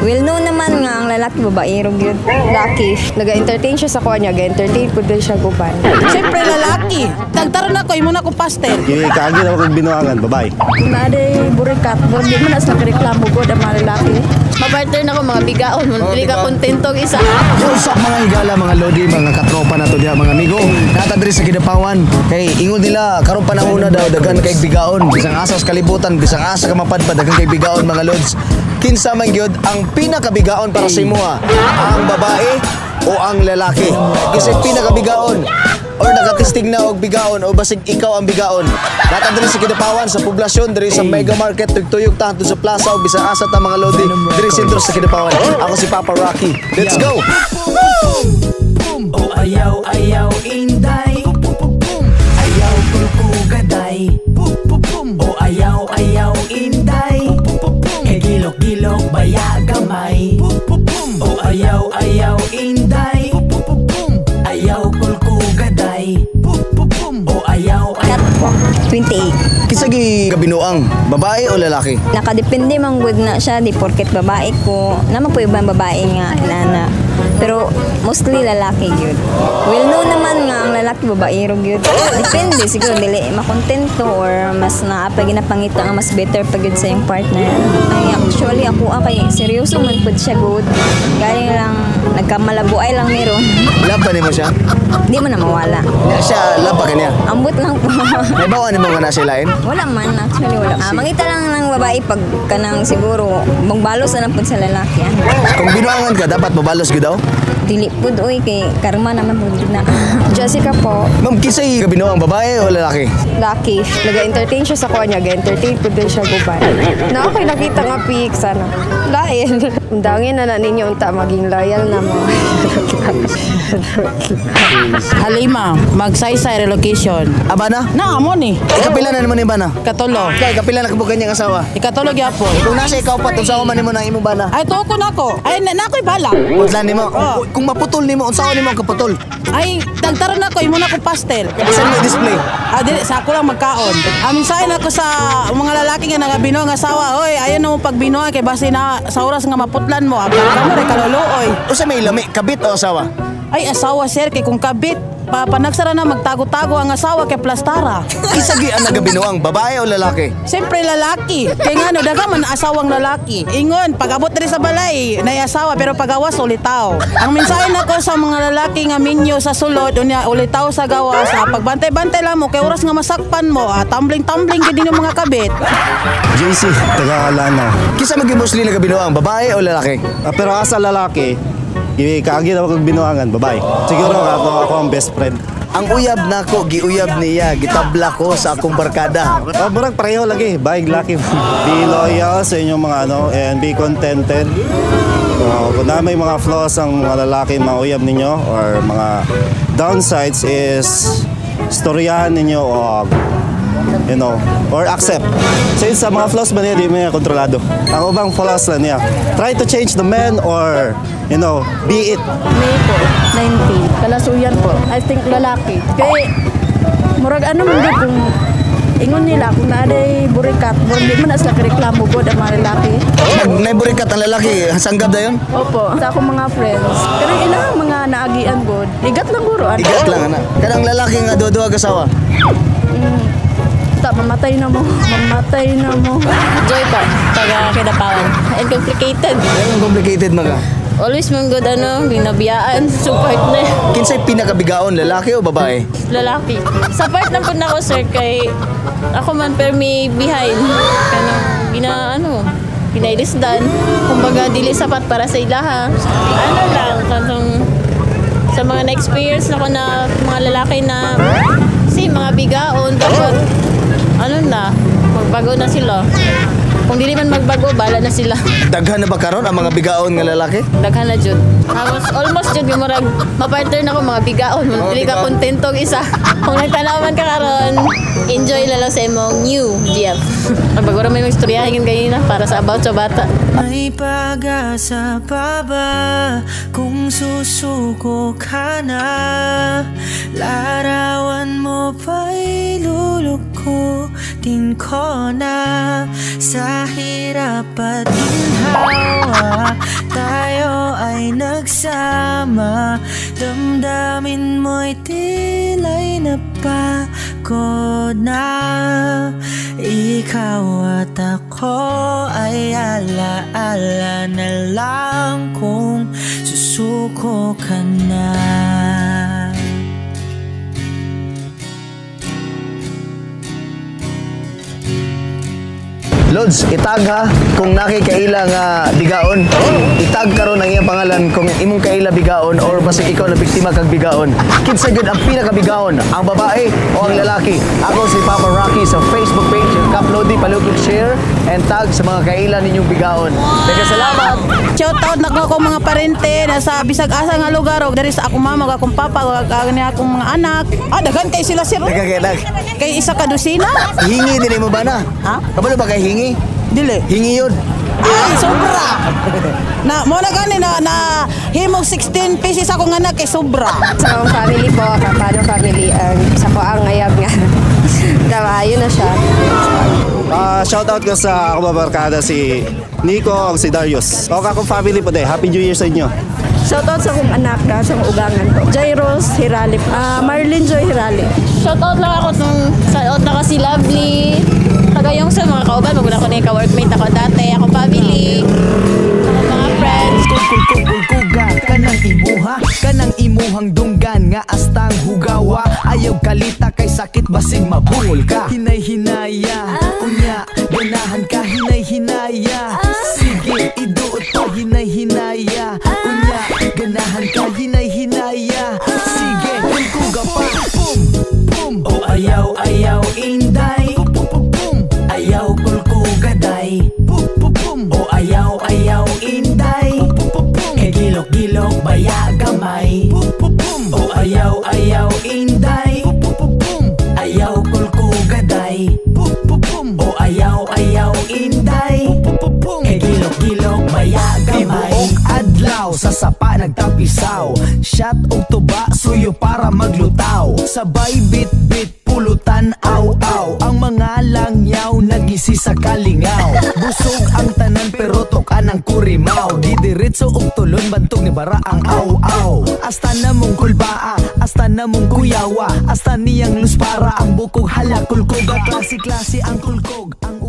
Well known naman nga ang lalaki babaero gyud. Laki. Naga-entertain siya sa kuha niya, ga-entertain pud din siya guban. Siyempre lalaki. Tagtaron ako, imo na ko pastel. Kini kaagi na akong binuangan, babae. Kung naa burikat, murag di man na sila reklamo gud ang mga lalaki. Mapartner na ko mga bigaon, dili ka kontento og isa. Yo, sa mga higala, mga lodi, mga katropa na to diha, mga amigo. Nata diri sa Kidapawan. Kay ingon nila karon panahon na daw daghan kay bigaon, bisang asa sa kalibutan, bisang asa ka mapadpad, daghan kay bigaon, mga lods. Kinsa man gyud ang pinakabigaon para sa imuha? Ang babae o ang lalaki? Kasi pinakabigaon or nakatisting na og bigaon o basig ikaw ang bigaon. Nata diri sa Kidapawan, sa poblasyon diri sa Mega Market, tugtuyog ta sa plaza o bisang asa ta, mga lodi, diri sentro sa Kidapawan. Ako si Papa Rocky. Let's go. Oh, ayaw, ayaw, inday. Ayaw kulkugaday. Oh, ayaw, ayaw, inday. Kay gilok-gilok baya gamay. Oh, ayaw, ayaw, inday. Ayaw kulkugaday. Oh, ayaw, ayaw. Kat 28. Kinsa gi kabinuang, babae o lalaki? Nakadepende man gud na siya, di porket babae ko. Naman po ibang babae nga inana. Pero mostly lalaki gyud. Well known naman nga ang lalaki babaero gyud. Depende siguro, dili makontento or mas naa pa ginapangita nga mas better pa gyud sa iyong partner. Ay, actually ako kay seryoso man pud siya gud. Galing lang nagkamalabuay lang meron. Love ba nimo siya? Di man na mawala. Na siya, love ba kaniya? Ambot lang po. May bawa nimo nga na siya lain? Wala man, actually wala. Mangita lang ng babae pag kanang siguro magbalos na lang pud sa lalaki. Kung binuangan ka, dapat mabalos gyud daw? Dili pud oy, kay karma naman pud na. Jessica po. Ma'am, kinsay kabinuang, babae o lalaki? Laki. Naga-entertain siya sa kuha niya, ga-entertain pud din siya guban. Na ako'y nakita nga pic sana. Lain. Undangin na na ninyo unta maging loyal na mo. Halima, Magsaysay relocation. Abana? Na amo ni. Ikapila na naman ni bana? Ikatulo. Kay kapila na kabukan niyang asawa. Ikatulo gyapon. Kung nasa ikaw pa, unsa man nimo na imong bana? Ay, tuko na ko. Ay, na ako'y balak. Putlan nimo. Kung maputol nimo, unsa nimo ang kaputol? Ay, tagtaron ako, imo na ko pastel. Saan mo display? Ah, dili, sa ako lang magkaon. Mensahe na ko sa mga lalaki nga nagabino nga asawa, oy, ayaw na mo pagbinuan kay base na sa oras nga maputlan mo, ang mo rin kaluluoy. Unsa may lami, kabit o asawa? Ay, asawa sir, kay kung kabit, panagsara na magtago-tago ang asawa kay plastara. Kinsa gyud ang nagabinuang, babae o lalaki? Siyempre lalaki. Kay ngano daghan man asawang lalaki. Ingon, pag abot diri sa balay, nay asawa pero pagawas ulitaw. Ang mensahe nako sa mga lalaki nga minyo sa sulod unya ulitaw sa gawas, pagbantay-bantay lang mo kay oras nga masakpan mo, tumbling-tumbling gid yung mga kabit. JC, taga Lanao. Kinsa man gyud mostly nagabinuang, babae o lalaki? Pero asa lalaki, kaagi na akong binuangan, babae. Siguro ako ang best friend. Ang uyab nako, giuyab niya, gitabla ko sa akong barkada. Oh, murag pareho lagi, babae laki. Be loyal sa inyong mga ano and be contented. Kung na may mga flaws ang mga lalaki, mga uyab ninyo or mga downsides is storyahan ninyo o or accept. Since sa mga flaws ba niya, di mo niya kontrolado. Ang ubang flaws lang niya. Try to change the man or be it. May po, 19. Kalasuyan po. I think lalaki. Kay murag ano man gud kung ingon nila kung naa burikat, murag di man na sila reklamo gud ang mga lalaki. Pag naiburikat ang lalaki, sanggab na yun? Opo, sa akong mga friends. Pero ilang mga naagian gud. Igat lang guro ano. Igat lang, ana. Kanang lalaki nga duha-duha asawa. Ta, mamatay na mo. Mamatay na mo. Joy po, taga Kidapawan. And complicated. Anong complicated mga? Always man good ano, ginabiyaan sa partner. Kinsay pinakabigaon, lalaki o babae? Lalaki. Sa part lang po na ako, sir, kay ako man pero may behind. Kanang gina ano, ginailisdan. Kumbaga dili sapat para sa ilaha. Ano lang, kanang sa mga na-experience na ko na mga lalaki na si mga bigaon dapat ano na, magbago na sila. Kung dili man magbago, bala na sila. Daghan na ba karon ang mga bigaon nga lalaki? Daghan na jud. Tapos almost jud yung murag mapartner na ko mga bigaon. Mga Dili ka bigaon. kontento og isa. Kung nagtanaw man ka karon, enjoy lalo sa imong new GF. Bago ra may magstoryahin kayo na para sa about sa bata. May pag-asa pa ba kung susuko ka na? Larawan mo pa'y lulukutin ko na. Sa hirap at ginhawa. Ay tila'y napagod na. Ikaw at ako ay alaala na lang kung susuko ka na. Lods, itag ha kung nakikaila nga bigaon. Itag karon ang iyang pangalan kung imong kaila bigaon or basig ikaw na biktima kag bigaon. Kinsa gyud ang pinakabigaon, ang babae o ang lalaki? Ako si Papa Rocky sa Facebook page, Kaplodi, palugit share and tag sa mga kaila ninyong bigaon. Daghang salamat. Shout out na ko akong mga parente nasa bisag asa nga lugar og diri sa akong mama ug akong papa ug ang akong mga anak. Ah, daghan kay sila, sir. Daghang kay dag. Kay isa ka dosina. Hingi din mo ba na? Ha? Kabalo ba kay hingi? Dili. Hingi yun. Ay, sobra. Na mo na gani na na himog 16 pieces akong anak kay sobra. Sa akong family po, Kapano family, ang sa ko ang ngayab nga. Diba, ayun na siya. Shout out ko sa akong babarkada si Nico o si Darius. O akong family po de. Happy New Year sa inyo. Shoutout sa akong anak na sa akong ugangan ko. Jairos Hirali. Marlene Joy Hirali. Shoutout lang ako nung shoutout na kasi Lovely. Tagayong sa mga kauban, maguna ko na yung ka-workmate ako dati, akong family, akong mga friends. Kulkuga kanang imuha, kanang imuhang dunggan nga astang hugawa. Ayaw kalita kay sakit basig mabungol ka. Hinay-hinaya, unya ganahan ka hinay-hinaya. Sige, iduot pa hinay-hinaya. Unya ganahan ka hinay-hinaya. Sige, kulkuga pa. Pum pum. O ayaw ayaw inday. Pum pum pum. Ayaw kulkuga day. Pum pum pum. O ayaw ayaw inday. Pum pum pum. Kay gilok-gilok baya gamay. Pum pum pum. O ayaw ayaw inday. Pum pum pum. Ayaw kulkuga day. Pum pum pum. O ayaw ayaw inday. Pum pum pum. Kay gilok-gilok baya gamay. Tibuok adlaw sa sapa nagtampisaw. Shot og tuba suyo para maglutaw. Sabay bit-bit pulutan aw-aw. Ang mga langyaw nagisi sa kalingaw. Busog ang tanan pero tok-an ang kurimaw. Didiretso og tulon bantog ni bara ang aw-aw. Hasta na mong kulbaa, hasta na mong kuyawa, hasta niyang luspara ang bukog hala kulkoga. Klase-klase ang kulkog. Ang